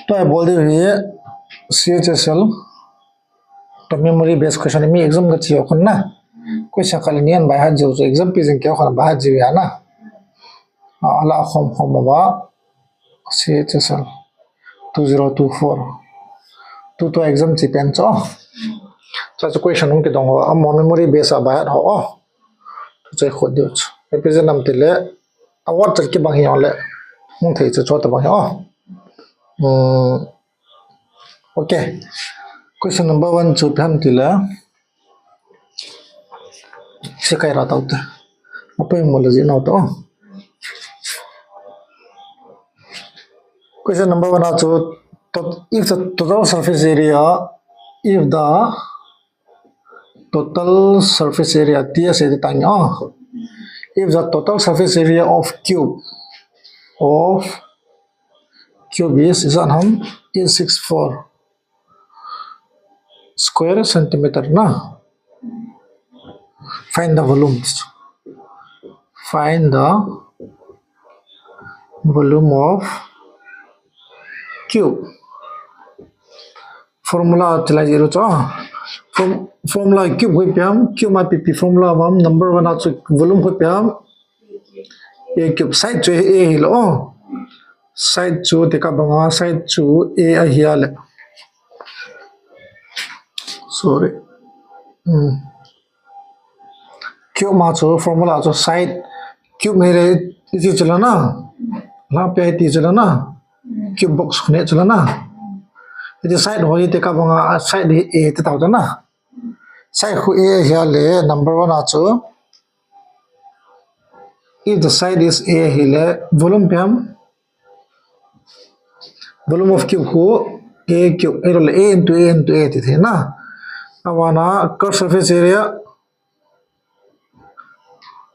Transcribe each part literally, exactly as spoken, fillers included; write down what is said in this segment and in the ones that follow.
Tua bol diu hi C H S L. Tua memory based question mi exam ka chi ho khun na. Question khat le ni an by heart jiu chu exam pi jing kei ho khun by heart jiu ya na. A, ala khom khom ba C H S L two zero two four. Tu tua exam chi pen chu. Chu chu question hung kidong ho. Amo memory based a by heart ho. Tu chu khut diu chu. Represent nam ti le. A word chu kibang hi le. Hung thei chu chu ta bang hi. Hmm. Okay. Question number one chu ipi ham ti le. Sikai ra tau te. Apai mo le ji nau to. Question number one chu, tot-, if the total surface area, if the total surface area, T S A the tang, oh, if the total surface area of cube, of cube is, is at home, eight six four square centimeter na. Find the volumes. Find the volume of cube. Formula tilai zero cho. Form, formula cube hui piam, cube ma pi pi formula mam, number one a chu volume hui piam. A cube side chu A hi lo. Side chu te ka banga, side chu A a hi a le. Sorry. Hmm. Cube ma chu formula chu side cube hi le iti chu la na. La pe iti chu la na. Cube box khun chu la na. Iti side ho hi te ka banga side hi A te tau ta na. Side khu A hi a le number one a chu. If the side is A hi le volume piam. Volume of cube khu A cube, A le A into A into A ti the na. Awana curved surface area.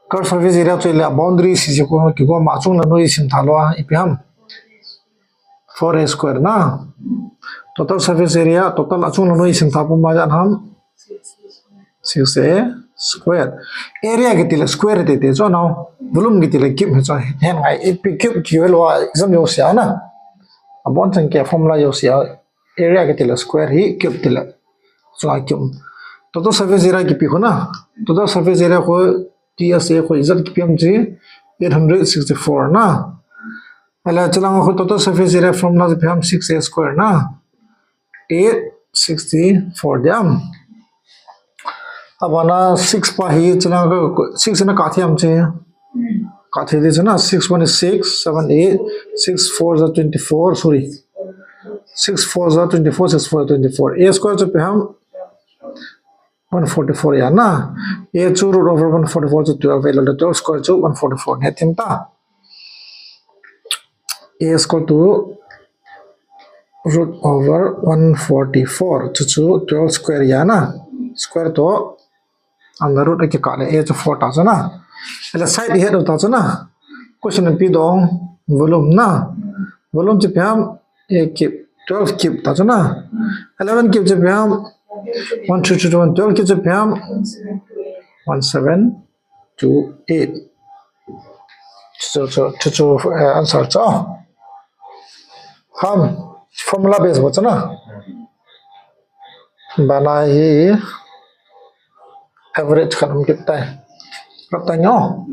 Curved surface area chu le boundary si si ko ki ko ma chung la noi sim tha lo a ipi ham. Four A square na. Total surface area, total a chung la noi sim tha pu ma jan ham. Six A square. Area kiti le square te te cho nau. Volume kiti le cube he cho. Hen ngai ipi cube ki lo a exam yo sia na. A bon chang ke formula yo sia. Area kiti le square hi cube ti le. Cho a cube. Total surface area kipi khu na. Total surface area khu T S A khu izat kipi ham chi. Eight hundred sixty-four na. Ala chulang khu total surface area formula chu ipi ham six A square na. Eight sixty-four diam. Abana six pa hi chulang six na ka thiam chi. Ka thi di chuna six one is six, seven eight, six four is twenty-four, sorry. Six four is twenty-four, six four is twenty-four. A square chu ipi ham one forty-four ya na. A chu root over one forty-four chu twelve, a le twelve square chu one forty-four ne thim ta. A square to root over one forty-four chu chu twelve square ya na. Square to under root a kikah le A chu four ta chu na. Ala side hi het ta chu na. Question pi dong volume na. Volume chu ipi ham A cube, twelve cube ta chu na. Eleven cube chu ipi ham one two two one, twelve cube chu ipi ham one seven two eight. Chu chu chu chu, eh, answer chu. Ham formula base bo chu na. Bana hi average khat um kit tai. Rap tai ngo.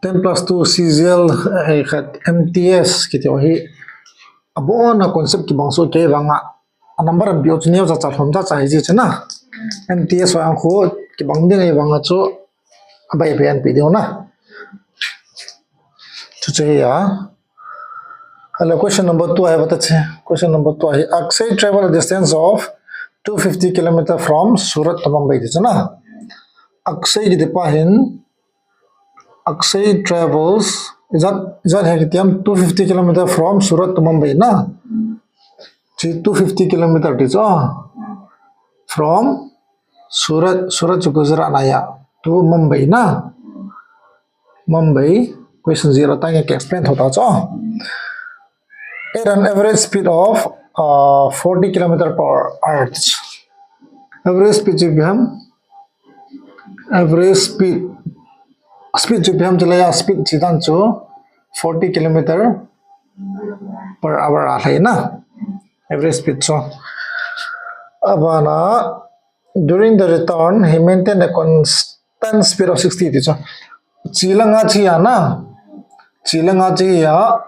Ten plus two C G L, eh, khat M T S kiti ho hi. Abona concept kibang so kei vanga. A number an bio chu neo cha cha lhom cha cha hi ji chu na. M T S ho ang khu kibang ding hi vanga chu. Abai bai an pi ding na. Chu chu hi a. Hello, question number two ahi bata che. Question number two ahi. Akshay travel a distance of two fifty kilometer from Surat to Mumbai ti chu na. Akshay kiti pa hin Akshay travels, is that, is that he kiti ham two fifty kilometer from Surat to Mumbai na. Chi two fifty kilometer ti chu. From Surat, Surat chu Gujarat na ya. To Mumbai na. Mumbai, question zero tang ke explain tho ta chu. At an average speed of, uh, forty kilometer per hour. Average speed chu ipi ham? Average speed. Speed chu ipi ham chu la ya speed chi dan chu. forty kilometer per hour a lhai na. Average speed chu. Abana, during the return, he maintained a constant speed of sixty ti chu. Chi langa chi a na. Chi langa chi a.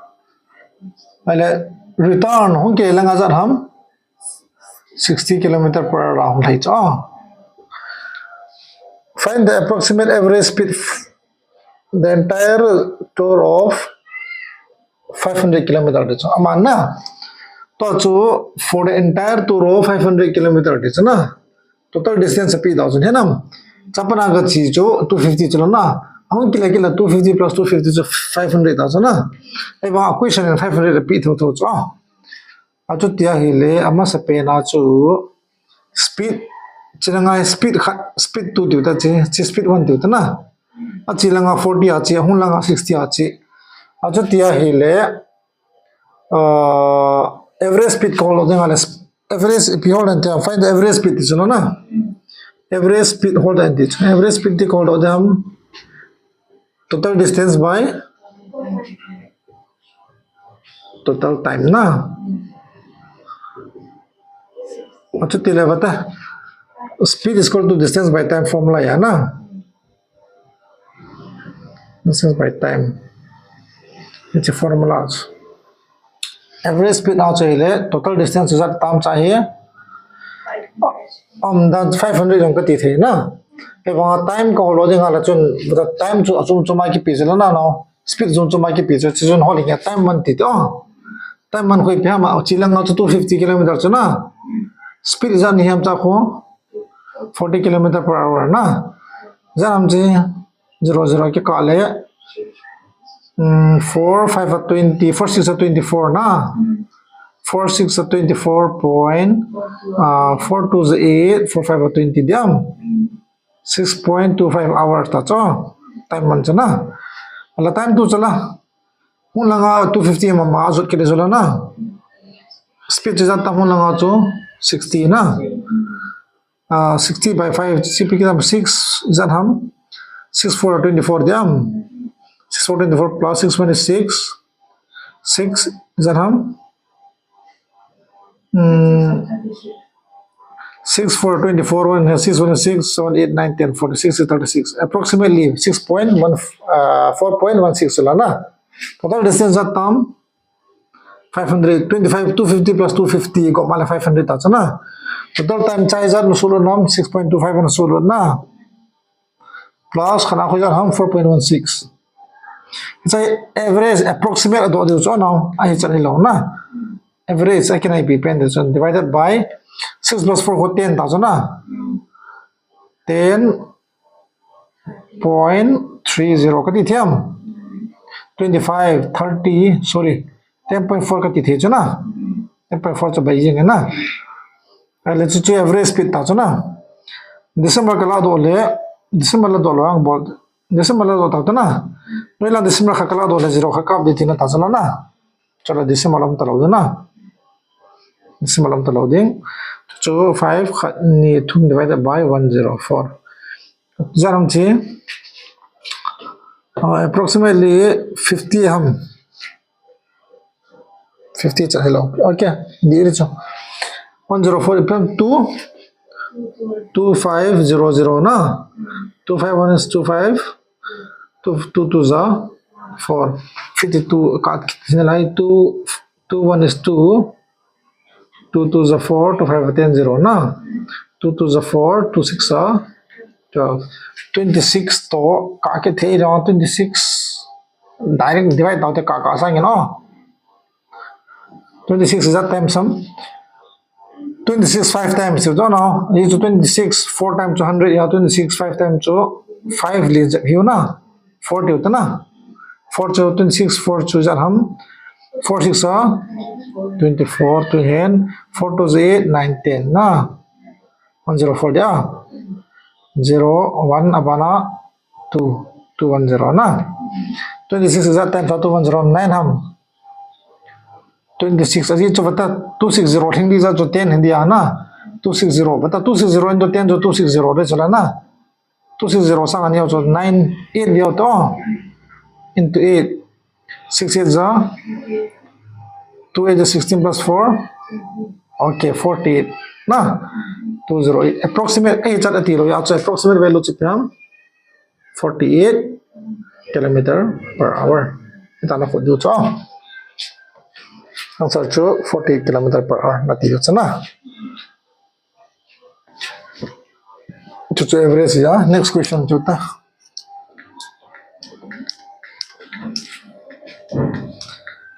Ale, return, hung ke langa jat ham. Sixty kilometer per hour a hung lhai chu. Find the approximate average speed f- the entire tour of five hundred kilometer ti chu. Aman na. Tua chu for the entire tour of five hundred kilometer ti chu na. Total distance api dau chu hinam. Chapana ka chi chu two fifty chu na. Ahung kila kila two fifty plus two fifty chu five hundred dau chu na. Ei ba question in five hundred api tho tho chu. Achuti ahile, amasa pena chu speed, chi langa speed khat, speed two tiu ta chi, chi speed one tiu ta na. Achi langa forty a chi, ahung langa sixty a chi. Achuti ahile, uh, average speed ka hol ding ale, average ipi hol den tia, find the average speed ti chu na. Average speed hol den ti chu. Average speed ti ka hol ding ham. Total distance by total time na. Achuti le vata. Speed is equal to distance by time formula ya na. Distance by time. It's a formula. Average speed na chu ile total distance jat tam cha hi. Um, dan five hundred jong ka ti thei na. Kei vanga time ka hol ding ala chun, the time chu achum chuma kipe chu la na no. Speed chum chuma kipe chu, chu chun hol ding time man ti to. Time man khoi pe ma, chi langa chu two fifty kilometer chu na. Speed jat ni ham cha kho. Forty kilometer per hour na. Jat ham chi zero zero kikah le. Mm, four five are twenty, four six are twenty-four na. Four six are twenty-four point, uh, four two is eight, four five are twenty diam. Six point two five hours ta chu. Time man chu na. Ala time tu chu la. Hung langa two fifty mama jot kile chu la na. Speed chu jat ta hung langa chu sixty na. Uh, sixty by five, C P K six jat ham. Six four twenty-four diam. Six four twenty-four plus six one is six. Six jat ham. Mm, six four twenty-four, one, six one is six, seven, eight, nine, ten, forty-six, thirty-six. Approximately six point one, uh, four point one six la na. Total distance jat tam. Five hundred twenty-five, two fifty plus two fifty, got male five hundred ta chu na. Total time chai jat nu sulu nom, six point two five na sulu na. Plus khana khoi jat ham four point one six. It's a average approximate ado diu chu na. Ahi chan hi lo na. Average a kinai pi pen de chu divided by six plus four ko ten ta chu na. Ten point three zero ka ti thiam. Twenty-five, thirty, sorry. Ten point four ka ti thei chu na. Ten point four chu bai jing na. Ale chu chu average speed ta chu na. Decimal ka la do le, decimal la do lo ang bol. Decimal la do ta chu na. Noi la decimal kha ka la do le zero kha kap di ti na ta chu la na. Chu la decimal um ta lo ding na. Decimal um ta lo ding. Chu five khat ni thum divided by one zero four. Jat ham chi. Uh, approximately fifty ham. Fifty cha hello. Okay. Di ri chu. One zero four ipi ham two. Two five zero zero na. Two five one is two five. Two, two two za four. Fifty-two ka kit lai two, two one is two. Two two za four, two five ten zero na. Two two za four, two six za twelve. Twenty-six to ka kit thei ra twenty-six. Direct divide tau te ka ka sang no. Twenty-six is that time sum. Twenty-six five times you don't know. It's twenty-six four times two hundred. Yeah, twenty-six five times two five leads you na. Four tiu ta na. Four chu twenty-six, four chu jat ham. Four six are twenty-four, two hen. Four two is eight, nine, ten na. One zero four dia. Zero one abana two, two one zero na. Twenty-six is that time two one zero nine ham. Twenty-six aji chu bata two six zero thing di za chu ten hindi ana. Two six zero bata two six zero into ten chu two six zero de chu la na. Two six zero sang ani chu nine eight dia to. Into eight. Six eight ja, two eight ja sixteen plus four. Okay, forty-eight. Na, two zero eight. Approximate, eh, chat ati lo ya, so approximate value chu ipi ham? Forty-eight kilometer per hour. Ita na khut diu chu. Answer chu forty-eight kilometer per hour nati chu na. Chu chu average ya. Next question chu ta.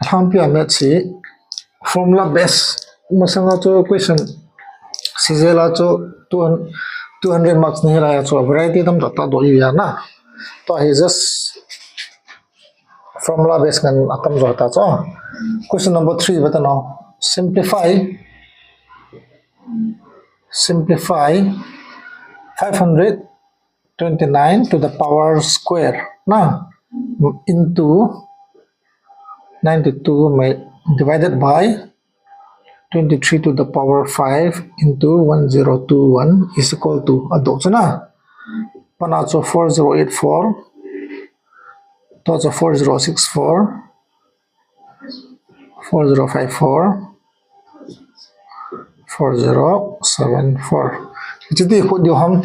Hampi a maths hi formula base. Masanga chu question. Sijela chu two hundred, two hundred marks ni la ya chu variety tam ta ta do ya na. To hi just formula base ngan atam jo ta chu. Question number three bata no. Simplify. Simplify five hundred twenty-nine to the power square na into ninety-two may divided by twenty-three to the power five into one zero two one is equal to a dot na. Pana chu four zero eight four, to chu four zero six four, four zero five four, four zero seven four. Chiti khut diu ham.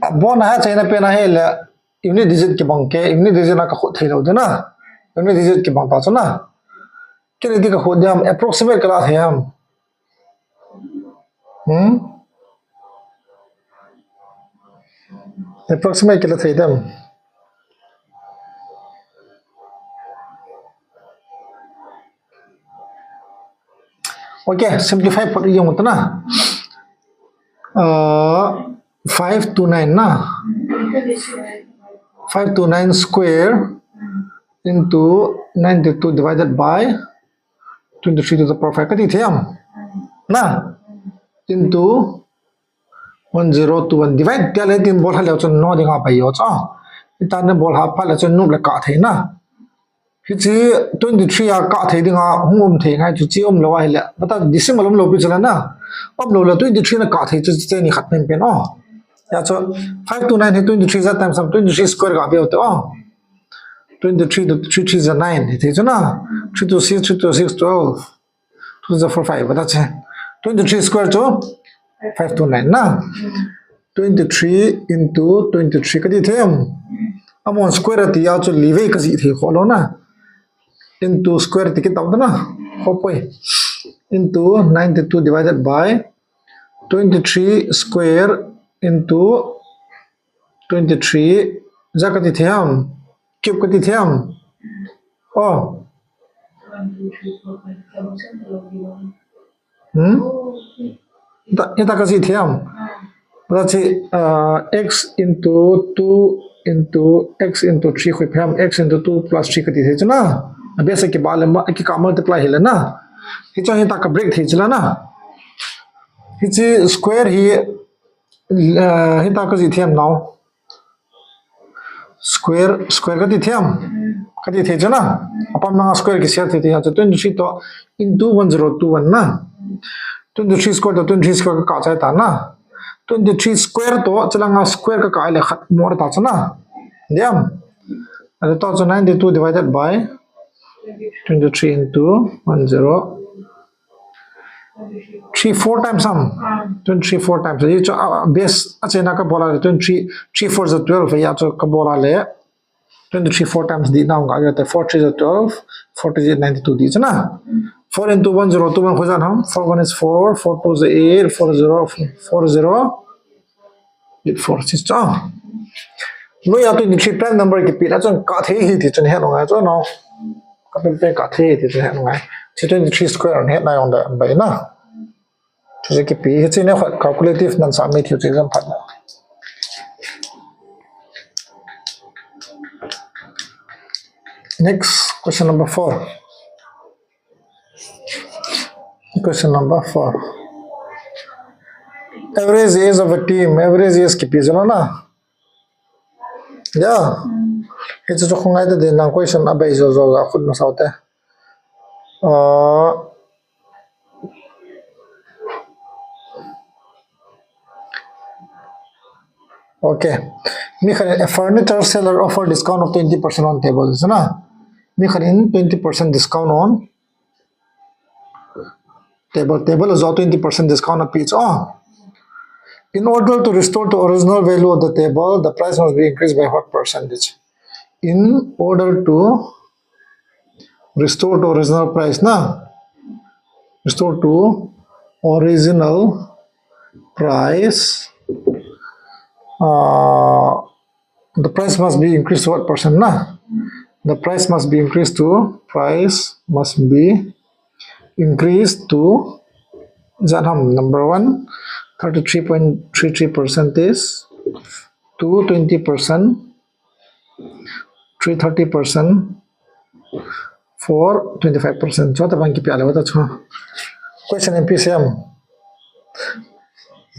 Abona ha chaina pena hi le unit digit kibang ke, unit digit na ka khut thei lo de na. Unit digit kibang ta chu na. Kile ti ka khut diam approximate kala thei ham. Hmm? Approximate kila thei dem. Okay, simplify phot jong ta na. Uh, five two nine na. Five two nine square into ninety-two divided by twenty-three to the power five. Kati thei ham? Na. Into one zero two one. Divide tia le tin bol ha le chun no dinga pai yo cha. Ita ne bol ha pha le chun nup le kah thei na. Hichi twenty-three a kah thei dinga hung um thei ngai chu chi um lo a hi le. Bata decimal um lo pi chu la na. Um lo le twenty-three na kah thei chu chi ni khat pen pen o. Ya chu five two nine hi twenty-three ja times some twenty-three square ga be o te o. Twenty-three to three three ja nine. Hi thei chu na. Three to six, three to six, twelve. Two zero four five, bata che. Twenty-three square chu five two nine na. Twenty-three into twenty-three kati thei ham. Amahon square ati a chu li vei kaji thei kho lo na. Into square ti kitau na. Hopoi. Into ninety-two divided by twenty-three square into twenty-three ja kati thei ham. Cube kati thei ham. Oh. Hmm? Ita, ita kaji thei ham. Bata che, uh, x into two into x into three khoi phem x into two plus three kati thei chu na. Abia se kiba le ma, kikah multiply hi le na. Hichu hita ka break thei chu la na. Hichi square hi, uh, hita kaji thei ham nao. Square, square kati thei ham. Kati thei chu na. Apam na square kisel thei thei chu twenty-three to into one zero two one na. Twenty-three square to twenty-three square ka kah chai ta na. Twenty-three square to chalanga square ka kah le khat mo ta chu na. Diam. Ado to chu ninety-two divided by twenty-three into one zero three four times ham. Twenty-three four times. Ye chu, ah, base a chena ka bola le twenty-three, three four ja twelve ya chu ka bola le. Twenty-three four times di na ga ya te four three ja twelve, four three ja ninety-two di chu na. Four into one zero two one khoi jan ham. Four one is four, four two ja eight, four zero, four zero. Eight four six chu. Noi a twenty-three prime number kipe la chun kah thei hi ti chun he ngai chu no. Ka pe pe kah thei ti chun he ngai. Chi twenty-three square he na yong da bai na. Chu kipe hi chi ne khat calculative nan sa mi thi chu exam phat. Next question number four. Question number four. Average age of a team. Average age kipe jana na. Ya. Hichu chu khongai ta din lang question abai jo jo ga khut ma sao te. Uh, Okay. Mi khat in, a furniture seller offer discount of twenty percent on table, isn't it? Mi khat in twenty percent discount on table. Table is all twenty percent discount a piece. Oh. In order to restore the original value of the table, the price must be increased by what percentage? In order to restore to original price, na? Restore to original price. Uh, the price must be increased to what percent, na? The price must be increased to, price must be increased to, is that how? Number one, thirty-three point three three percent is, two, twenty percent, three, thirty percent, four, twenty-five percent. Chua tabang kipia le, wata chua. Question M P C M.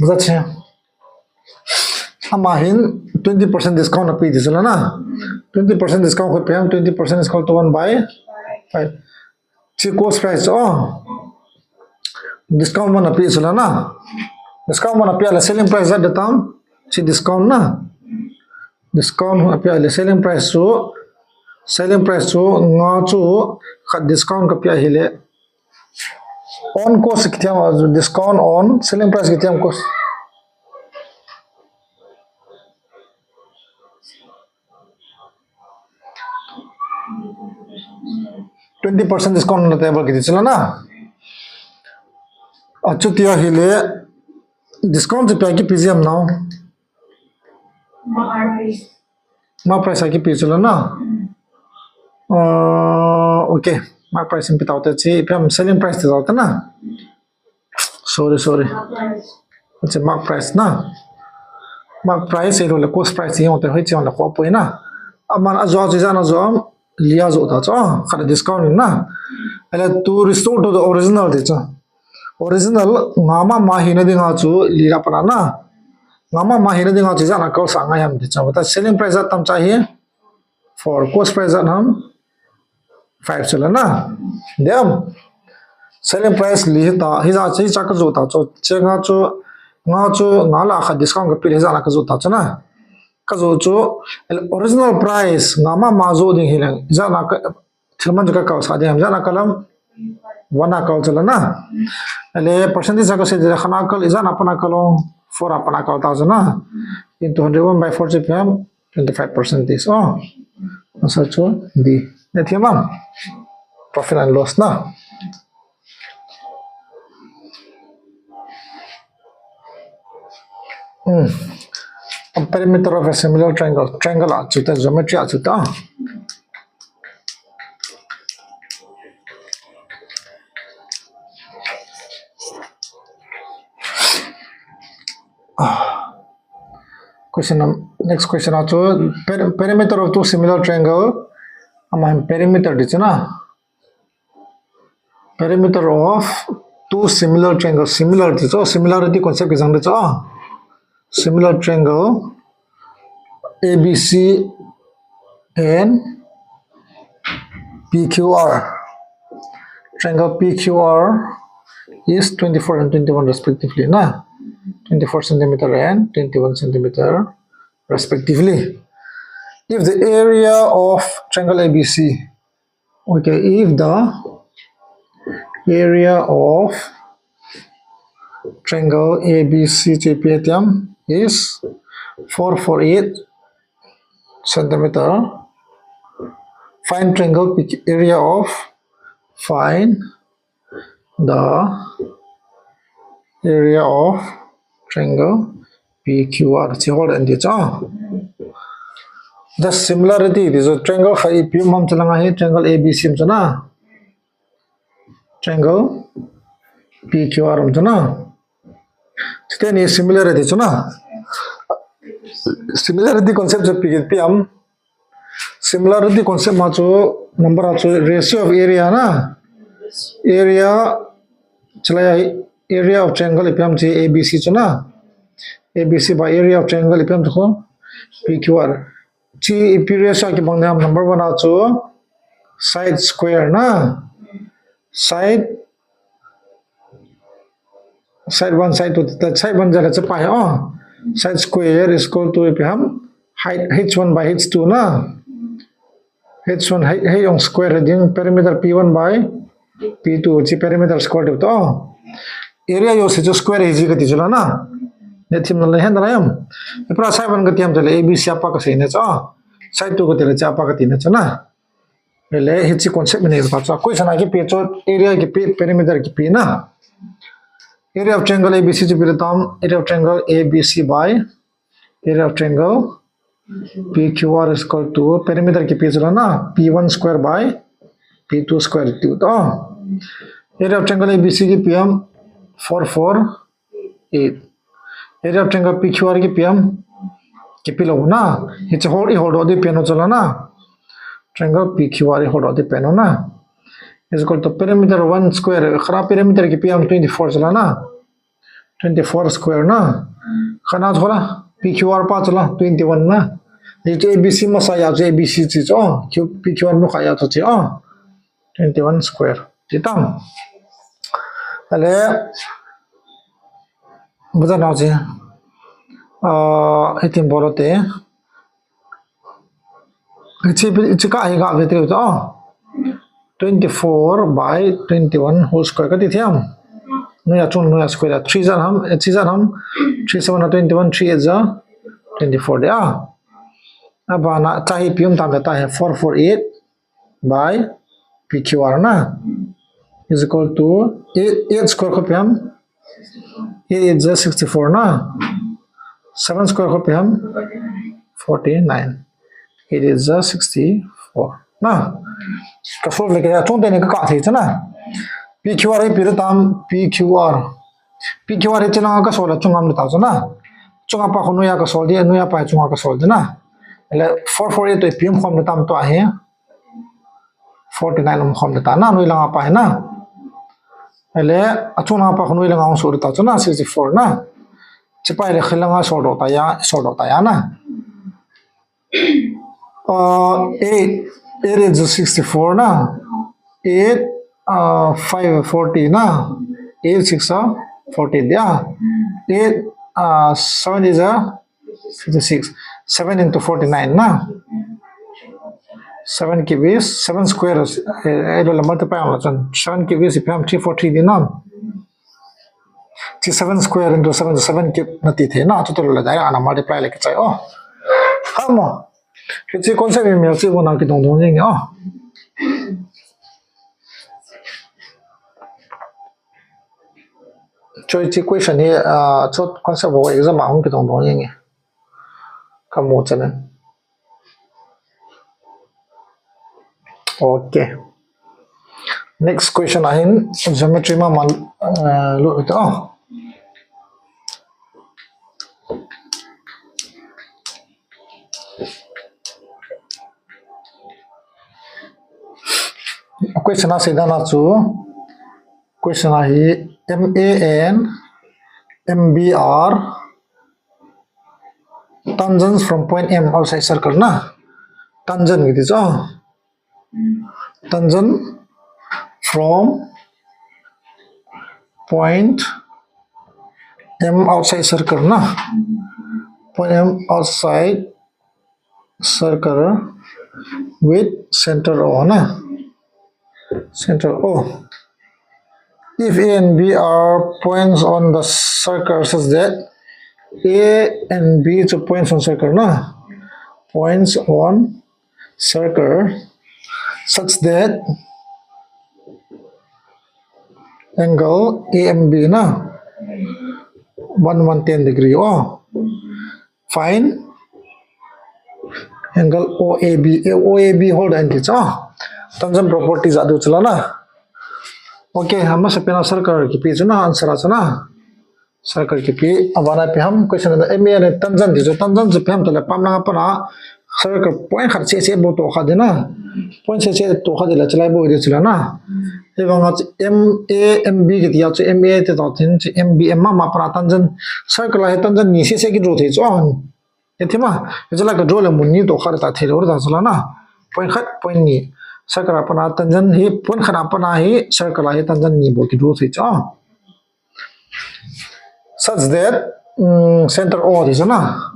That's it. Ama hin twenty percent discount api di chula na. Twenty percent discount kho pe ham, twenty percent is equal to one by five. Chi cost price, oh. Discount man api chula na. Discount man api le selling price that the time. Chi discount na. Discount api le selling price chu. Selling price chu nga chu khat discount kapi ahile. On cost kiti ham, discount on selling price kiti ham cost. Twenty percent discount on the table kiti chula na. Achuti ahile discount chu ipi a kipi ji ham nao. Mark price a kipi chula na. Uh, okay. Mark price in pi tau te chi, ipi ham selling price ti tau te na. Sorry, sorry. It's a mark price na. Mark price, eh, le cost price, eh, te hoi chi le ko poi na. Aman ajo, ajo, ajo, lia jo ta cho, khat discount na. Ele to restore to the original te cho. Original nga mama hina dinga chu li la pana na. Nga mama hina dinga chu ijat na kalsa ngai ham te cho. But selling price jat tam cha hi. Four, cost price jat ham. Five chula na. Dem. Selling price li ta, hijat chu, hijat ka jo ta cho. Che nga chu, nga chu, nga la khat discount kapi le hijat na ka jo ta cho na. Ka jo chu, original price, nga mama jo ding hileng. Hijat na ka, thil man chu ka kalsa ding ham, hijat na kal ham. One a kal chula na. Ele percentage ka sei de khat a kal, ijat na pan a kal, four a pan a kal ta cho na. Into hundred, one by four chi ipi ham. Twenty-five percent is, oh, answer chu D. That here, ma'am. Profit and loss na. Hmm. A perimeter of a similar triangle. Triangle a chu ta, geometry a chu ta. Ah. Question num-, next question a chu per-, perimeter of two similar triangle. Ama hin perimeter ti chu na. Perimeter of two similar triangle. Similar ti chu, similarity concept kijang ti chu. Similar triangle A B C and P Q R. Triangle P Q R is twenty-four and twenty-one respectively, na? Twenty-four centimeter and twenty-one centimeter respectively. If the area of triangle A B C, okay, if the area of triangle A B C chu ipi ham is four four eight centimeter. Find triangle P Q, area of, find the area of triangle P Q R. Chi hol den ti chu. The similarity, this is triangle khat ipi um ham chu langa hi, triangle A B C um chu na. Triangle P Q R um chu na. Chuteni similarity chu na. Similarity concept chu ipi ham. Similarity concept ma chu number a chu ratio of area na. Area, chulai area of triangle ipi ham chi A B C chu na. A B C by area of triangle ipi ham chu ko P Q R. Chi ipi ratio kibang ham, number one a chu side square na. Side, side one, side two, side one jala chu pi hi, oh. Side square is equal to ipi ham, height H one by H two na. H one, H, H one square ding, perimeter P one by P two, chi perimeter square ding to. Area jouse chu square hi ji kati chu la na. Ne thim na le hen na yam. Ipra side one kati ham to le A B C apa kasei ne chu. Side two kati le cha apa kati ne chu na. Le hichi concept ne pa chu. Question a kipe chu area kipe, perimeter kipe na. Area of triangle A B C chu pi le tam, area of triangle A B C by area of triangle P Q R is equal to perimeter kipe chu la na, P one square by P two square ti to. Area of triangle A B C kipe ham four four eight. Area of triangle P Q R kipe ham, kipe lou na. Hichi hol, i hol doh ding pen u chu la na. Triangle P Q R i hol doh ding pen u na. Is equal to perimeter one square. Khat a perimeter kipe ham twenty-four chu la na. Twenty-four square na. Khat a chu la, P Q R pa chu la, twenty-one na. Hichi A B C masa a chu A B C chi chu, Q, P Q R nu kha a chu chi, twenty-one square. Ti tam. Ale, buza na chi. Ah, hitin bol u te. Chi, chi ka hi ga ve te to. Twenty-four by twenty-one whole square kati thiam. Noiya chung noiya square a three zan ham, eh, three zan ham, three seven a twenty-one, three eight za twenty-four de a. Abana cha hi pi um tam ta hi four four eight by P Q R na. Is equal to eight, eight square kho pe ham, eight eight za sixty-four na. Seven square kho pe ham, forty-nine. Eight eight za sixty-four na. Ka solve le ka ya chung te ni ka ka thei chu na. P Q R hi pi le tam, P Q R. P Q R hi chi langa ka solve le chung ham le ta chu na. Chunga pa khu noiya ka solve di, noiya pa hi chunga ka solve di na. Le four four eight to pi um khom le tam to ahi. Forty-nine um khom le ta na, noi langa pa hi na. Le, a chung langa pa khu noi langa hung solve ta chu na, sixty-four na. Chi pa le khi langa solve doh ta ya, solve doh ta ya na. Uh, eight, eight is sixty-four na. Eight, uh, five forty na. Eight six are forty dia. Eight, uh, seven is a fifty-six. Seven into forty-nine na. Seven kibi, seven square, eh, eh, lo multiply ang la chun. Seven kibi si pam three forty di na. Chi seven square into seven, seven kip na ti the na, total le direct ana multiply le kichai o. Ha mo. Hichi concept mi mi chi mo na kidong dong jing o. Choi chi question hi, ah, chot concept bo exam a hung kidong dong jing. Ka mu chan. Okay. Next question ahin geometry ma mal, uh, lo ito. Question a seidana chu, question a hi M A and M B are tangents from point M outside circle na. Tangent kiti chu. Tangent from point M outside circle na. Point M outside circle with center O na. Center O. If A and B are points on the circle such that A and B chu points on circle na. Points on circle such that angle A M B na one one ten degree. Oh, find angle O A B. O A B hold angle cha. Tangent property ja du chala na. Okay, hama sa pena circle kipe chu na, answer chu na. Circle kipe, abana pe ham question na M A le tangent ti chu, tangent chu pe ham tale pam langa pana circle point khat seh seh bou toh kha ding na. Point seh seh toh kha ding la chalai bou ding chula na. Hivanga M A M B kiti a chu M A te toh tin chu M B M ma ma pana tangent circle a hi tangent ni seh seh ki draw thei chu a. Hithima, hiche la ka draw le mun ni toh kha ta thei lou ta chula na. Point khat, point ni. Circle a pana tangent hi, point khat a pana hi, circle a hi tangent ni bou ki draw thei chu a. Such that um, center O ti chu na.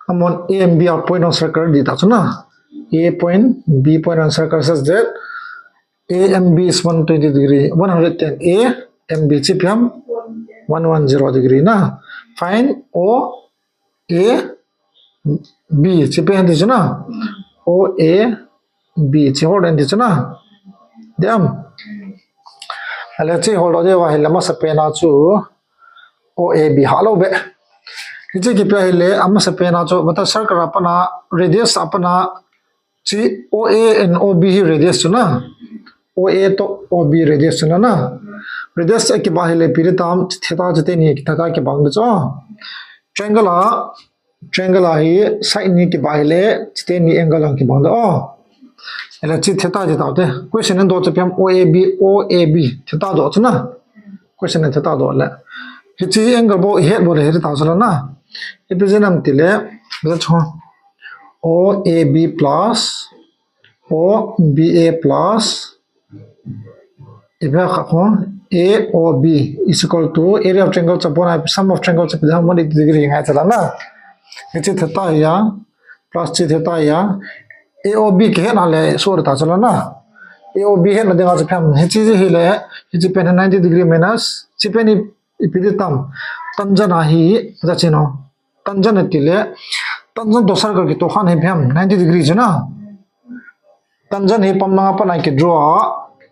Amun A and B a point on circle di ta chu na. A point, B point on circle such that A and B is one twenty degree, one hundred ten. A and B chi ipi ham, one one zero degree na. Find O A B chi ipi ham ti chu na. O A B chi hol den ti chu na. Diam. Ale chi hol do de va hile amasa pen a chu O A B ha lou be. Hichi kipe hile amasa pen a chu, mata circle a pat a, radius a pat a, chi O A and O B hi radius chu na. O A to O B radius chu na na. Radius a kibang hile ipi ti tam, theta chu teni theta kibang de chu. Triangle a, triangle a hi side ni kibang hile, chiteni angle ang kibang de o. Ele chi theta ti tau te. Question in do chu ipi ham, O A B, O A B, theta do chu na. Question in theta do le. Hichi angle bou, het bou le, het tau chu la na. Ipi jeh ham ti le, bel chu. O A B plus, O B A plus, ipi kha khu, A O B is equal to area of triangle chu pon a, sum of triangle chu ipi ham, one eighty degree ngai chu la na. Hichi theta hi a, plus chi theta hi a, A O B kihet na le, sorry ta chu la na. A O B het na dinga chu ipi ham, hichi hile, hichi pen ninety degree minus, chi pen hi ipi ti tam, tangent a hi, ja chi no. Tangent a ti le, tangent to circle kitoh khan hi ipi ham, ninety degree chu na. Tangent hi pam langa pat a kidraw a,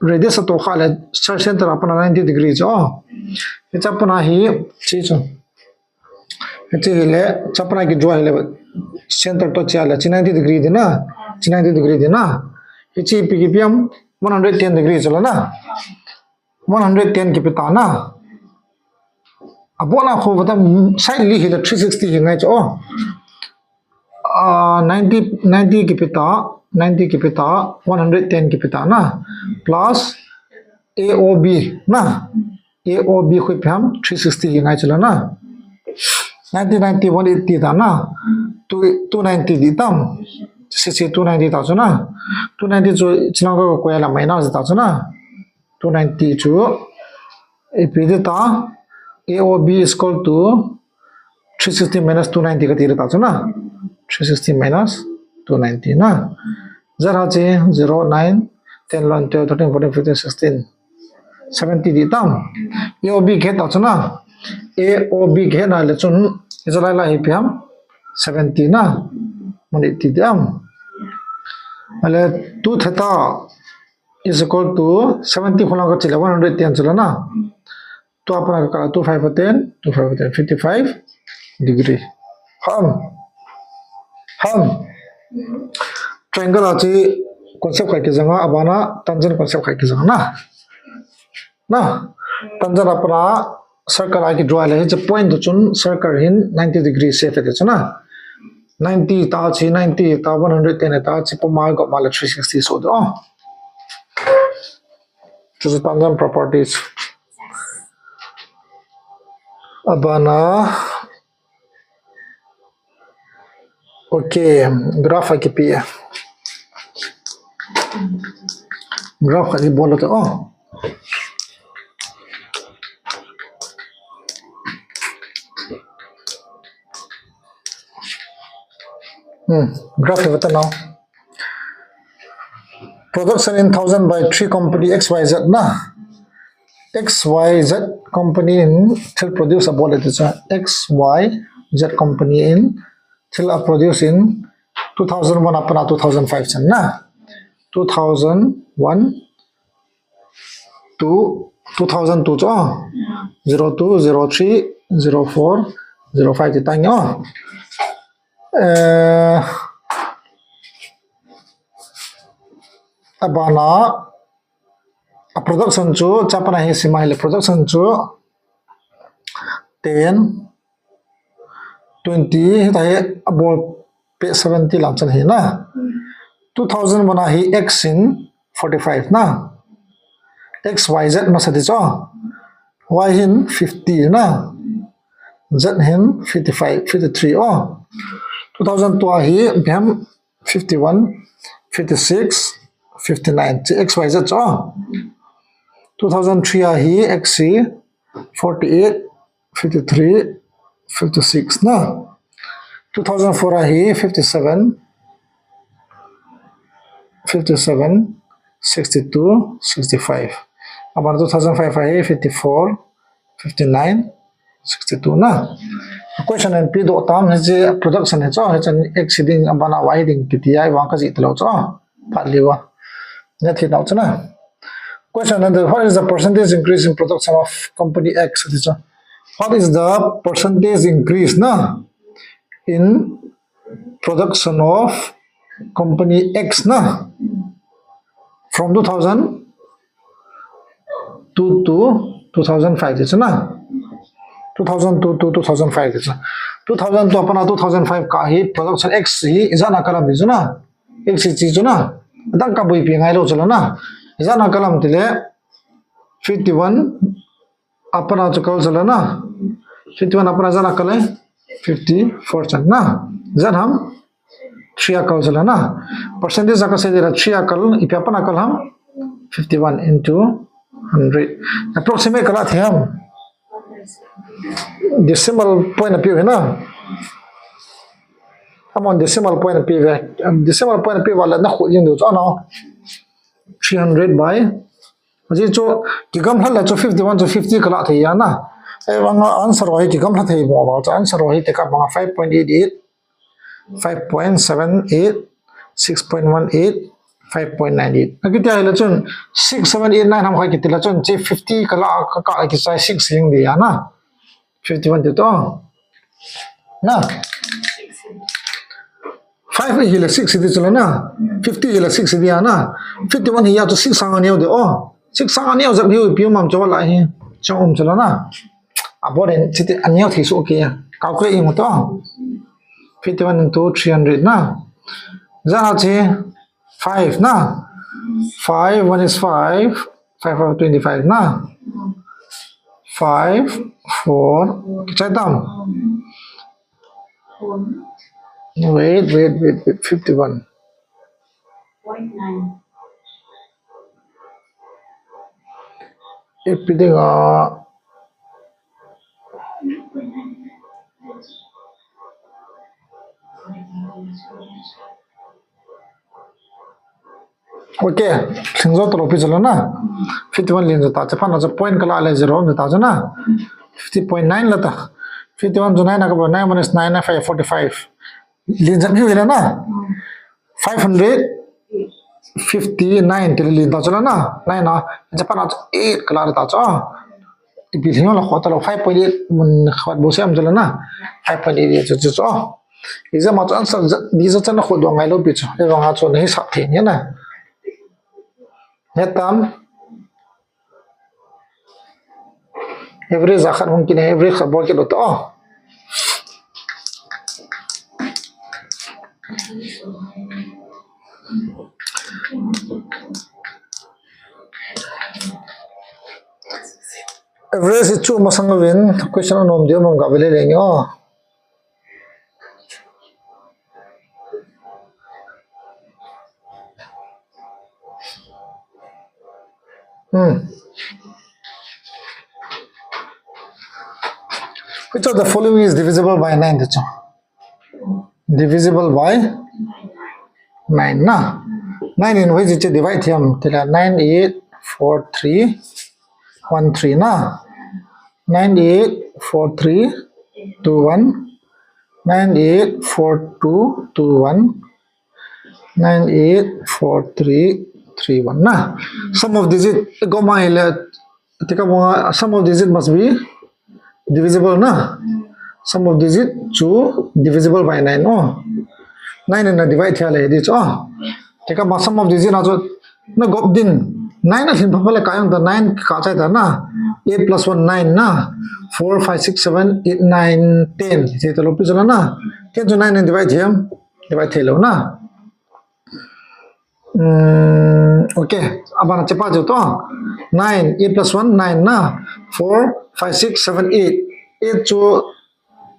radius a toh kha le, center a pat a ninety degree chu. Hicha pat a hi, chi chu. Hichi hile, cha pat a kidraw hile, center to chia le, chi ninety degree di na, chi ninety degree di na. Hichi ipi kipe ham, one hundred ten degree chu la na. One hundred ten kipe ta na. Abon a khu vata side li hile three sixty hi ngai chu. Ah, ninety, ninety kipe ta, ninety kipe ta, one hundred ten kipe ta na. Plus A O B na. A O B khu ipi ham, three sixty hi ngai chu la na. Ninety, ninety, one eighty ta na. Two, two ninety di tam. Sisi two ninety ta chu na. Two ninety chu chi lang ka ko ya la minus ta chu na. Two ninety chu ipi ti ta, A O B is equal to three sixty minus two ninety ka ti ta chu na. Three sixty minus two ninety na. Zero chi, zero, nine, ten, eleven, twelve, thirteen, fourteen, fifteen, sixteen, seventy di tam. A O B kihet ta chu na. A O B kihet na le chun, hicha lai lai hi ipi ham, seventy na. Mani ti di am. Ale two theta is equal to seventy khu lang ka chi le one hundred ten chu la na. Tua pat a ka kal a two five ten, two five ten, fifty-five degree. Ham. Ham. Triangle a chi concept khat kijang a, abana tangent concept khat kijang na. Na. Tangent a pat a circle a kidraw le, hichi point to chun circle hin ninety degree shape te chu na. Ninety ta chi, ninety ta, one hundred ten ta chi, poma go ma le three sixty so do. Chu chu tangent properties. Abana, okay, graph a kipe. Graph a kibol te o. Hmm, graph le vata now. Production in thousand by three company X Y Z na. X Y Z company in thil produce abol le ti chu. X Y Z company in thil a produce in two thousand one a pat a two thousand five chan na. Two thousand one to two thousand two chu. Zero two, zero three, zero four, zero five ti tang o. Eh, abana, a production chu, cha pat a hi sim a hile production chu ten, twenty, hita hi abol peh seventy lang chan hi na. Two thousand one a hi X in forty-five na. X Y Z masa ti chu. Y hin fifty na. Z hin fifty-five, fifty-three o. Two thousand two a hi ipi ham fifty-one, fifty-six, fifty-nine. Chi X Y Z chu. Two thousand three a hi X hi forty-eight, fifty-three, fifty-six na. Two thousand four ahi fifty-seven, fifty-seven, sixty-two, sixty-five. Abana two thousand five ahi fifty-four, fifty-nine, sixty-two na. Question and P dot tam hiche production hiche hiche exceeding abana why ding kiti ai wang ka ji talo cho. Phat liwa. Net hit out na. Question and what is the percentage increase in production of company X? What is the percentage increase na in production of company X na from two thousand two to two thousand five na. Two thousand two to two thousand five na. Two thousand two apana two thousand five ka hi production X hi ijat na kalam hi na. X hi chi na. Dang ka bui pi ngai lo chala na. Ijat na kalam tile fifty-one apana chu kal chala na. Fifty-one apana jana kal fifty-four chan na. Jan ham three akal chala na. Percentage aka se dira three akal ipi apana kal ham fifty-one into hundred. Approximate kala thi ham. Decimal point api na. Amon decimal point api ve. Decimal point api wala na khu yin do cho na. Three hundred by Aji chu kigamlat le chu fifty-one chu fifty kala thei ya na. Ei vanga answer ho hi kigamlat thei mo ba chu answer ho hi te ka banga five point eight eight, five point seven eight, six point one eight, five point nine eight. Akiti ahile chun six, seven, eight, nine ham kha kiti la chun chi fifty kala ka ka ki sai six ling di ya na. Fifty-one ti to. Na. Five hi le six ti chula na. Fifty hi le six ti ya na. Fifty-one hi ya chu six sang aneo de o. Six sang aneo jap hiu piu mam chu la hi. Chang um chula na. Abore chiti aneo thi su ke ya. Calculate ing to. Fifty-one into three hundred na. Jana chi five na. Five, one is five. Five, five, twenty-five na. Five, four. Kichai tam. Wait, wait, wait, wait. Fifty-one. Ipi ding a. Okay, lhing jo talo pi chalo na. Fifty-one lin jo ta, chapana cha point kala le zero jo ta cha na. Fifty point nine la ta. Fifty-one to nine na ka ba, nine minus nine na five, forty-five. Lin jat hiu hila na. Five hundred fifty-nine ti lin ta cha na. Nine na, chapana cha eight kala ta cha. Ipi lhing la kho talo five point eight mun khat bo se am cha na. Five point eight cha cha. Exam a chu answer di cha cha na kho do ngai lo pi chu. Ei vang a chu na hi sap thei ni na. Netam. Average a khat hung kine, average khat bol kit lo to. Average chu masang vin question anom dia mong ka vele leng yo. Hmm. Which of the following is divisible by nine? Divisible by nine na. Nine in which divide them? Tila nine eight four three one three na. Nine eight four three two one. Nine eight four two two one. Nine eight four three three one na. Sum of digit, go mai le, tika mo, sum of digit must be divisible na. Sum of digit chu divisible by nine, oh. Nine na divide thia le di chu, oh. Tika ma sum of digit na chu na gop din. Nine a lhin pha pha le ka yang ta nine ka chai ta na. Eight plus one, nine na. Four, five, six, seven, eight, nine, ten. Ti ta lo pi chu la na. Ten chu nine na divide thiam. Divide thei lo na. Hmm, okay. Abana chepa chu to. Nine, eight plus one, nine na. Four, five, six, seven, eight. Eight chu,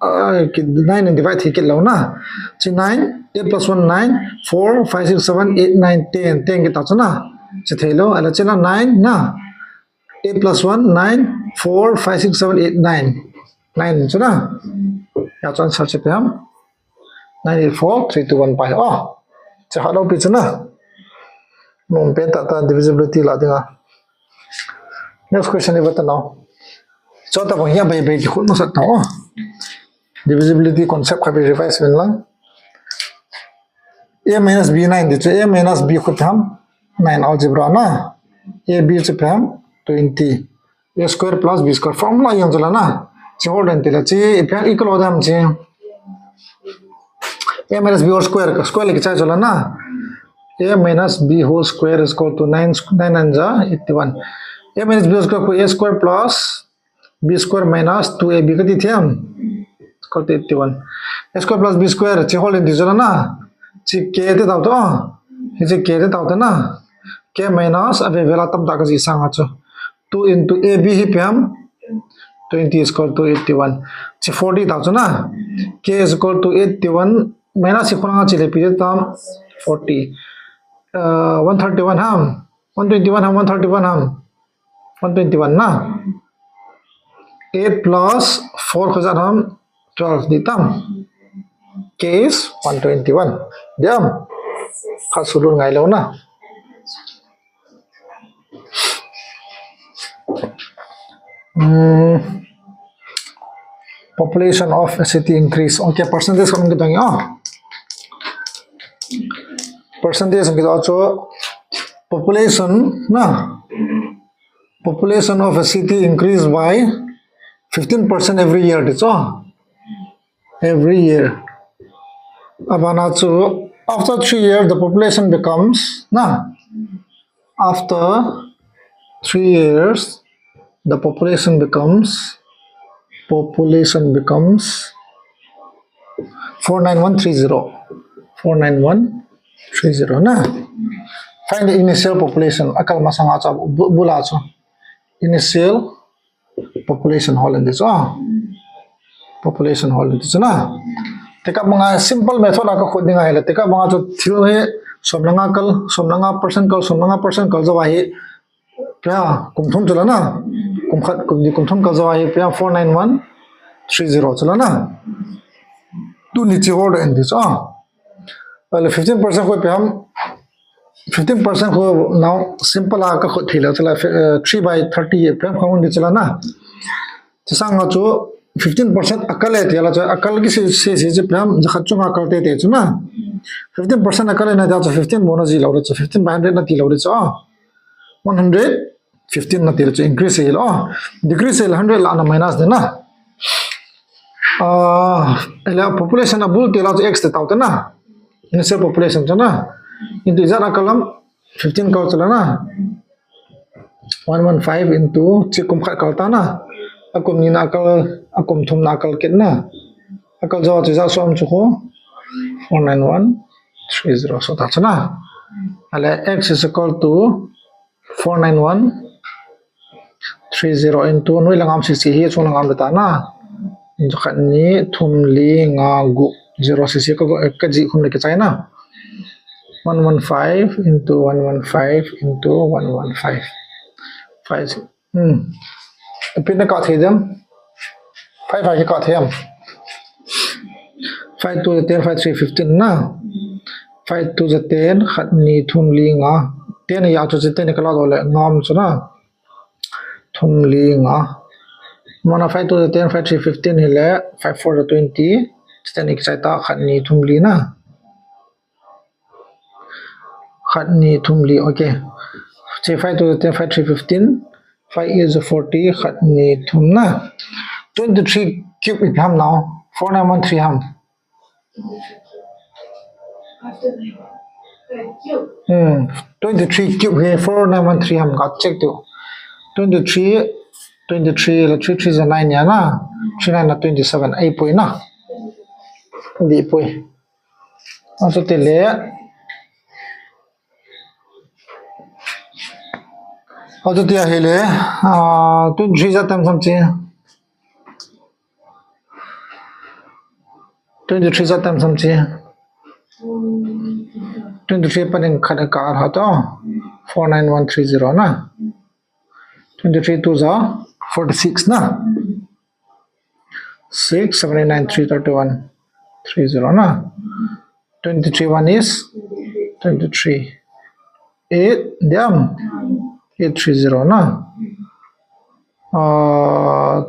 uh, ki-, nine in divide thei kit lo na. Chi nine, eight plus one, nine, four, five, six, seven, eight, nine, ten. Ten kit ta chu na. Chi thei lo. Ala chi na nine na. Eight plus one, nine, four, five, six, seven, eight, nine. Nine chu na. Ya chu answer chu ipi ham? Nine eight four three two one pi. Oh, chu hah lou pi chu na. Nom pen tah tah, divisibility la ding a. Next question i vet ta nau. Chu tabang hi abaibai kikhol masat tau. Divisibility concept kha revise uvin lang. A minus B nine ti chu, A minus B khu ipi ham? Nine, algebra na. A B chu ipi ham? Twenty. A square plus B square formula jong chu la na. Chu hol den ti la chu, ipi ham, i kilo dam chu. A minus B whole square, square le kichai chu la na. A minus B whole square is equal to nine, nine nine ja eighty-one. A minus B whole square khu A square plus B square minus two A B kati thei am? Equal to eighty-one. A square plus B square, chu hol den ti chu la na. Chu K te tau to. Hichu K te tau to na. K minus, ave vel a tam tah kajih sang a chu. Two into A B hi ipi ham? Twenty is equal to eighty-one. Chu forty tau chu na. K is equal to eighty-one minus hi khonung a chu le ipi tam? Forty. Uh, one thirty-one ham? One twenty-one ham? One thirty-one ham? One twenty-one na. Eight plus four khu ijat ham? Twelve di tam? K is one twenty-one. Diam? Kha sudun ngai lou na. Hmm. Population of a city increase. Okay, percentage kong kita ngi, oh. Percentage kong kita chu population na. Population of a city increase by fifteen percent every year, that's all. Every year. Abana chu, after three years, the population becomes, na? After three years, the population becomes, population becomes four nine one three zero. Four nine one three zero, na? Find the initial population. Akal masanga chu, bu-, bula chu. Initial population hol den ti chu, ah. Population hol den ti chu na. Tekah banga simple method a kakhut ding ahile, tekah banga chu thil hi som le nga kal, som le nga percent kal, som le nga percent kal jou ahi. Pia, kum thum chu la na. Kum khat, kum ni, kum thum kal jou ahi. Pia four nine one three zero chu la na. Tuni chu hol den ti chu, ah. Ahile fifteen percent khu ipi ham? Fifteen percent khu nau simple a kakhut thei lou chu la, eh, three by thirty ipi ham kha hung di chu la na. Chu sanga chu fifteen percent akal e ti la chu, akal kisi, si, si chu ipi ham, jakhat chunga akal tete chu na. Fifteen percent akal e na ti chu fifteen bou na ji lou di chu, fifteen by hundred nati lou di chu, ah. One hundred fifteen nati lou chu increase hilou. Decrease hile hundred la na minus de na. Ah, ahile population abul ti la chu X te tau te na. Initial population chu na. Into ijat akal ham, fifteen kal chu la na. One one five into chu kum khat kal ta na. Akum ni na akal, akum thum na akal kit na. Akal jou chu ijat som chu khu four nine one three zero so ta chu na. Ahile X is equal to four nine one three zero into noi lang ngam sisi hi, chung lang ngam beta na. Into khat ni thum li nga gup zero sisi ka, ka ji khum le kichai na. One one five into one one five into one one five. Five, hmm. Ipi na kah thei dem? Five a kikah thei am? Five two ten, five three fifteen na. Five two ten, khat ni thum li nga. Ten a chu ten ka la doh le ngam chu na. Thum li nga. Mana five two ten, five three fifteen hile, five four twenty. Ten kichai ta, khat ni thum li na. Khat ni thum li, okay. Chu five two ten, five three fifteen, five eight forty, khat ni thum na. Twenty-three cube ipi ham nau, four nine one three ham. Hmm, twenty-three cube hi four nine one three ham, ka check tu. Twenty-three, twenty-three la three three ja nine ya na. Three nine la twenty-seven, eight point na. Di point. Achuti le. Achuti ahile, ah, twenty-three ja tam sam chi. Twenty-three ja tam sam chi. Twenty-three panin khat ka ar ha to. Four nine one three zero na. Twenty-three two ja forty-six na. six, seven, eight, nine, three, thirty-one, three zero na. Twenty-three one is twenty-three. Eight, diam. Eight three zero na. Uh,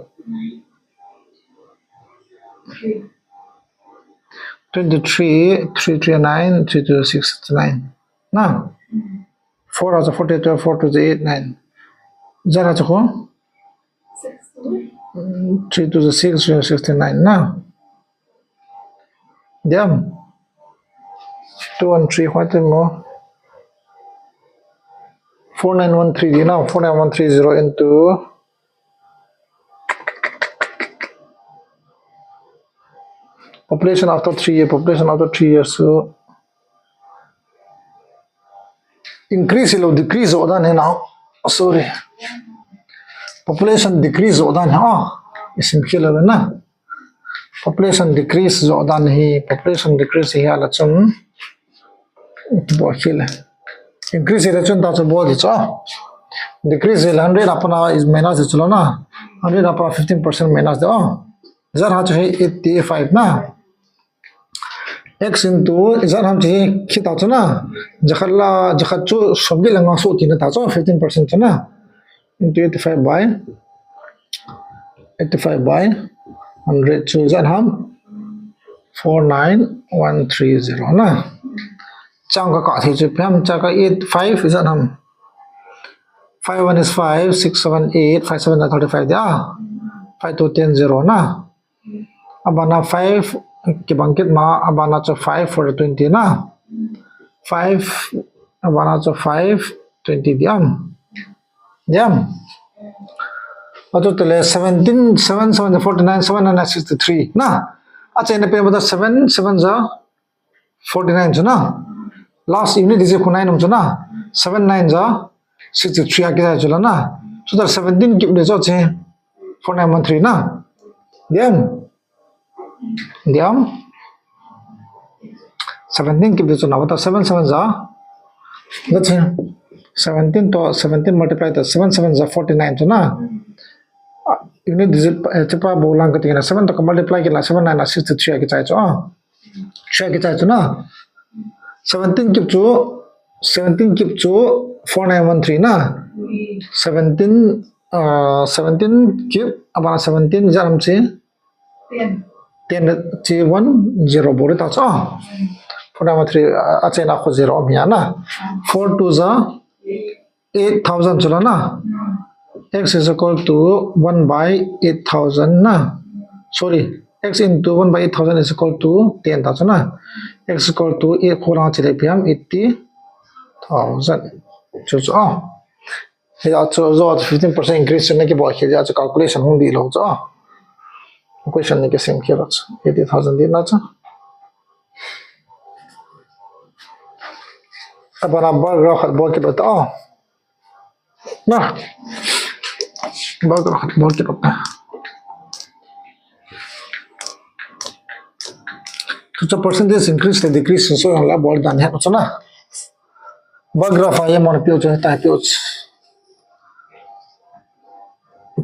twenty-three, three three nine, three two six nine. Na. Four has a forty-two, four two eight nine. Zero has a ko? Three two six, three sixty-nine na. Diam. Two one three, what more? Four nine one three di na, four nine one three zero into population after three years, population after three years, so increase lo, decrease jo dan hi na. Sorry. Population decrease jo dan hi. Oh, isim khel lo na. Population decrease jo dan hi, population decrease hi ala chun. Bo khel. Increase hi la chun ta chu bo di chu. Decrease hi la hundred a pat na is minus di chu lo na. Hundred a pat na fifteen percent minus di. Oh. Zero ha chu hi eighty-five na. X into Z ham chu hi khi ta chu na. Jakhat la, jakhat chu som get le nga so ti na ta chu fifteen percent chu na. Into eighty-five by, eighty-five by hundred chu Z ham. Four nine one three zero na. Chang ka ka thi chu pem cha ka eight five Z ham. Five one is five, six seven eight, five seven are thirty-five dia. Five two ten zero na. Abana five, kibang kit ma, abana chu five for twenty na. Five, abana chu five, twenty diam. Diam. Atu tele seventeen, seven, seven, forty-nine, seven, nine, sixty-three na. Ache na pe mata seven, seven ja forty-nine chu na. Last unit is nine chu na. Seven nine ja sixty-three a kichai chu la na. So that seventeen kip de chu che. Four nine one three na. Diam. Diam. Seventeen kip de chu na. What seven seven ja. That's it. Seventeen to seventeen multiply to seven seven ja forty-nine chu na. Unit digit, eh, chepa bo lang ka tingna seven to ka multiply kit la seven nine a sixty-three a kichai chu. Ah. Check kichai chu na. Seventeen kip chu, seventeen kip chu four nine one three na. Seventeen, uh, seventeen kip, abana seventeen jaram chi. Ten. Ten chi one zero bol ta chu. Four nine one three, uh, ache na ko zero um ya na. Four two ja eight thousand chu la na. X is equal to one by eight thousand na. Sorry, x into one by eight thousand is equal to ten ta chu na. X equal to eight ko lang chi le piam eighty thousand. Chu chu. Ah. Hi a chu jo fifteen percent increase na ki bo khi a chu calculation hung di lo chu. Ah. Question ni ki sim khi lo chu. Eighty thousand di na chu. Abana bar graph khat bol kit ta. Na. Bar graph khat bol kit ta. Chu chu percentage increase le decrease so yang la bol dan he chu na. Bar graph a ye mon piu chu ta piu chu.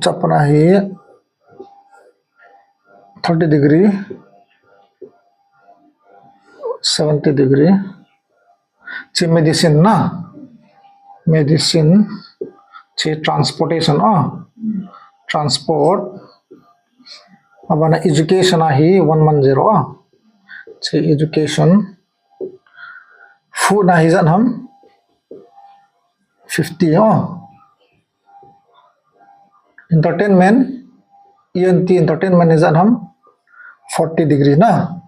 Chu pana hi thirty degree, seventy degree. Chi medicine na. Medicine. Chi transportation, ah. Transport. Abana education a hi one one zero, ah. Chi education. Food na hi jan ham. Fifty, ah. Entertainment, E N T entertainment ni jan ham forty degree na.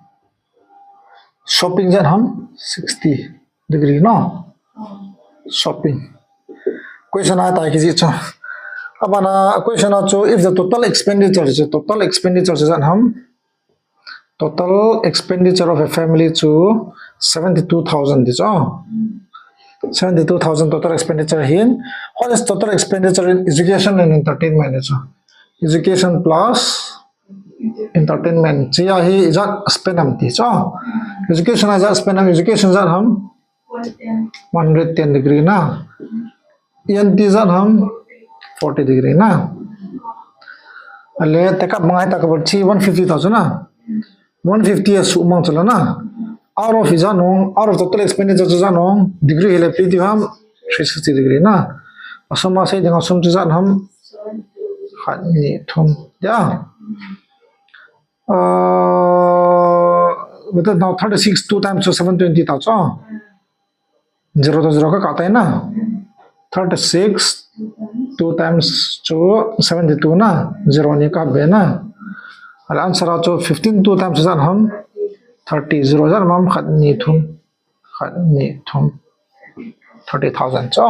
Shopping jan ham sixty degree na. Shopping. Question a tai kiji chu. Abana question a chu if the total expenditure chu, total expenditure chu jan ham Total expenditure of a family chu seventy-two thousand ti chu. Seventy-two thousand total expenditure hin. What is total expenditure in education and entertainment ti chu? Education plus entertainment. Chi a hi ijat spend am ti chu. Education a ijat spend am, education ijat ham? One hundred ten degree na. E N T ijat ham? Forty degree na. Ale, take up bang hai ta ka bol chi one fifty thousand na. One fifty a sumang chu la na. Out of ijat nung, out of total expenditure chu ijat nung, degree hi le pi ti ham, three sixty degree na. Asum a sei ding asum chu ijat ham, khat, ni, thum. Ya. Uh, with that now thirty-six, two times to seven twenty ta chu. Zero to zero ka kap tai na. Thirty-six, two times chu seventy-two na. Zero ni kap be na. Ale answer a chu fifteen, two times ijat ham, thirty, zero ijat ham, khat, ni, thum. Khat, ni, thum. Thirty thousand chu.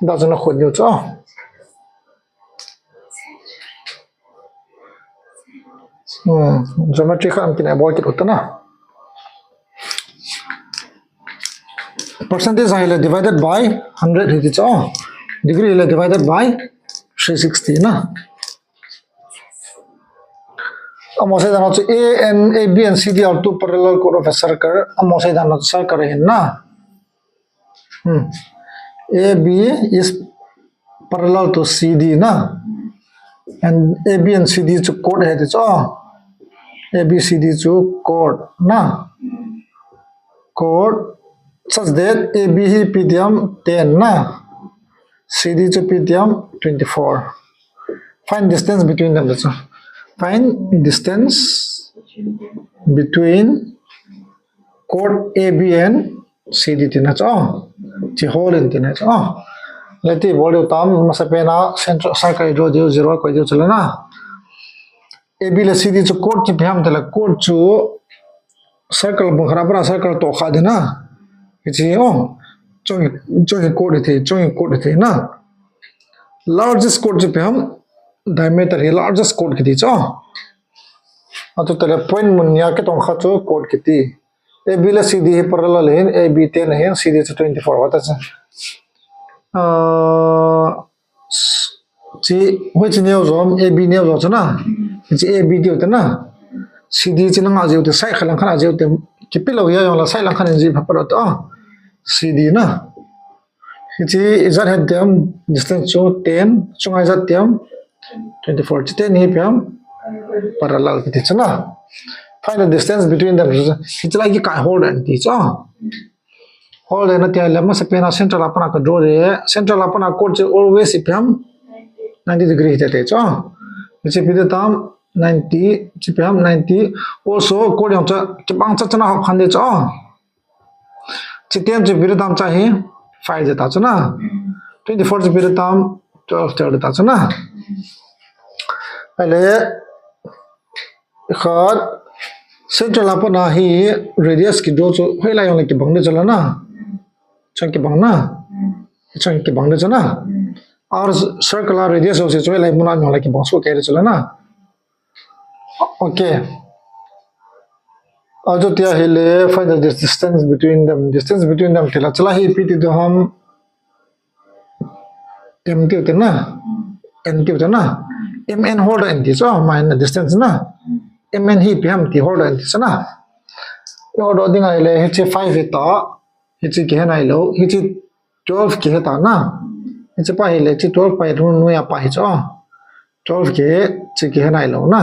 Da chu na khut diu chu. Hmm, geometry khat am kin a bol kit u ta na. Percentage hi le divided by hundred hi ti chu. Degree hi le divided by three sixty na. Amaho sei dan chu A and A B and C D are two parallel chord of a circle. Amaho sei dan chu circle ahin na. Hmm. A B is parallel to C D na. And A B and C D chu chord ahi ti chu. A B C D chu chord na. Chord such that A B hi ipi ti ham, ten na. C D chu ipi ti ham, twenty-four. Find distance between them. That's all. Find distance between chord A B and C D tina chu. Chi hol in tina chu. Leti bol diu tam, masa pen a central circle draw diu, zero koi diu chu la na. A B le C D chu chord chi ipi ham tile, chord chu circle bung khat a para circle to kha ding na. Hichi o. Chung, chung hi chord ihi, chung hi chord ihi na. Largest chord chu ipi ham, diameter hi largest chord kiti chu. Atu tile point mun nia kitong kha chu chord kiti. A B le C D hi parallel hin, A B ten hin, C D chu twenty-four wa ta chu. Ah, chi, hoi chi neo jo, A B neo jo chu na. Chi A B tiu te na. C D chi na nga jeu te, side khat lang khat a jeu te. Kipi lou hi a jong la side lang khat in ji pha pa lo to. C D na. Hichi ijat het tiam distance chu ten, chunga ijat tiam twenty-four, chi ten hi ipi ham, parallel kiti chu na. Find the distance between them. Hichi lai kikai hol den ti chu. Hol den na tia le masa pen a central a pat a ka draw le. Central a pat a chord chu always ipi ham, ninety degree te te chu. Hichi ipi ti tam, ninety, chi ipi ham, ninety. Also chord jong chu kibang cha cha na hop khan de chu. Chi ten chu ipi ti tam cha hi, five ti ta chu na. Twenty-four chu ipi ti tam, twelve ti ta chu na. Ale, khat, central a pat a hi radius ki draw chu hoilai jong le kibang de chu la na. Chang kibang na. Chang kibang de chu na. Or circle a radius ho se chu hoilai mun a jong le kibang soh kei de chu la na. Okay. Ajo tia hi le, find the dis-, distance between them. Distance between them ti la, chi la hi ipi ti diu ham, M tiu te na. N tiu te na. M N hol den ti chu, ma na distance na. M N hi ipi ham ti hol den ti chu na. Hol ding a hi le, hichi five hi ta. Hichi kihe nai lou. Hichi twelve kihe ta na. Hichi pa hi le, chi twelve pa hi nu, nu ya pa hi chu. Twelve kihe, chi kihe nai lou na.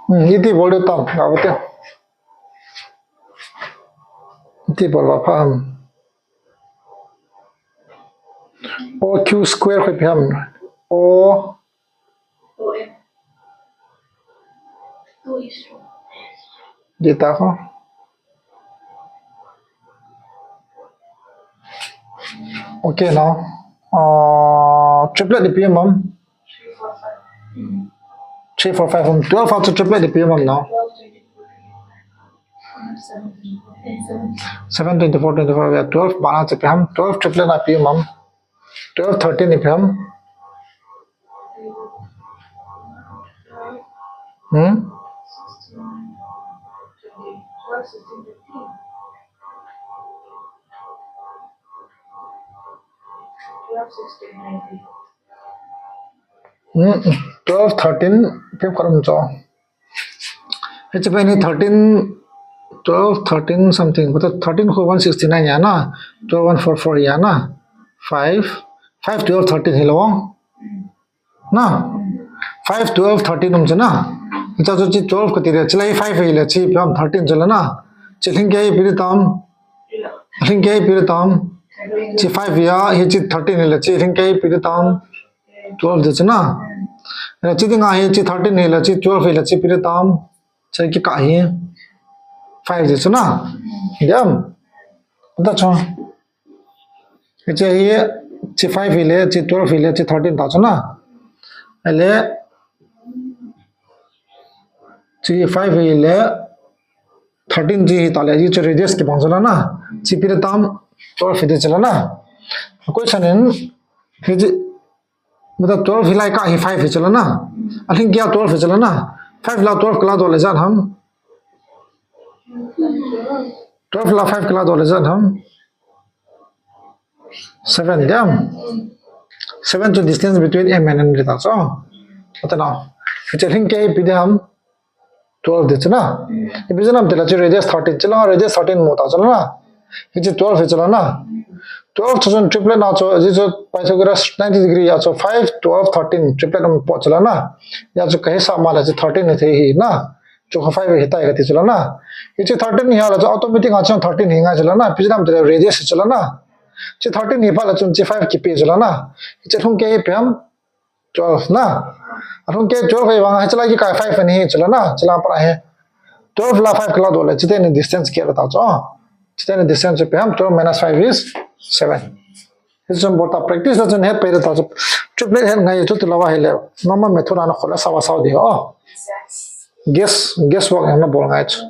Hmm, iti bol de tam, ga bote. Iti bol ba pha ham. O Q square koi ipi ham. O. Di ta ko. Okay, now. Uh, triplet ipi ham. Three, four, five, um, twelve a chu triplet ipi ham now. Seven, twenty-four, twenty-five, yeah, twelve, bana chu ipi ham, twelve triplet na ipi ham. Twelve, thirteen ipi ham. Hmm? Hmm, twelve, thirteen, ipi ham khat um chu. Hichi pen hi thirteen, twelve, thirteen something, but thirteen khu one sixty-nine ya na, twelve one forty-four ya na, five, Five, twelve, thirteen hi lo. Na? Five, twelve, thirteen um chu na? Hiche chu chi twelve kati le, chi lai five hi le, chi ipi ham thirteen chu la na? Chi lhing kei ipi ti tam? Lhing kei ipi ti tam? Chi five ya, hiche thirteen hi le, chi lhing kei ipi ti tam? Twelve ti chu na? Hiche dinga hiche thirteen hi le, chi twelve hi le, chi ipi ti tam? Chi kikah hi five ti chu na? Diam? Ata chu. Hiche hi, chi five hi le, chi twelve hi le, chi thirteen ta chu na? Hi le, chi five hi le, thirteen chi hi ta le, hiche radius kibang chu la na? Chi ipi ti tam? Twelve hi ti chu la na? Question in, hiche, मतलब twelve hi lai kah hi five hi chu la na? Alhing kei a twelve hi chu la na? Five la twelve kala doh le ijat ham? Twelve la five kala doh le ijat ham? Seven diam? Seven chu distance between M and N ti ta chu. Ata na. Hiche lhing kei ipi ti ham? Twelve ti chu na? Ipi ti ham ti le, chi radius thirteen. Chi la radius thirteen mu ta chu la na? Hiche twelve hi chu la na? Twelve chu chun triplet na chu, hiche chu Pythagoras ninety degree ya chu five, twelve, thirteen triplet um po chu la na? Ya chu ka hisap ma le chu thirteen hi thei hi na? Chu kha five hi tai kati chu la na? Hiche thirteen hi la chu automatic a chun thirteen hi ngai chu la na? Ipi ti ham ti le radius chu la na? Chi thirteen hi pha le chun chi five kipe chu la na? Hiche lhung kei ipi ham? Twelve na? Alhung kei twelve hi vang, hiche la kikah five ahi chu la na? Chi la para hi. Twelve la five kala doh le, chuteni distance kila ta chu. Chuteni distance chu ipi ham? Twelve minus five is seven. Hiche chun bol ta, practice la chun het pai ta chu. Triplet het ngai chu ti lou va hi le. Normal method a na khol a sao sao di ho. Guess, guess work na bol ngai chu.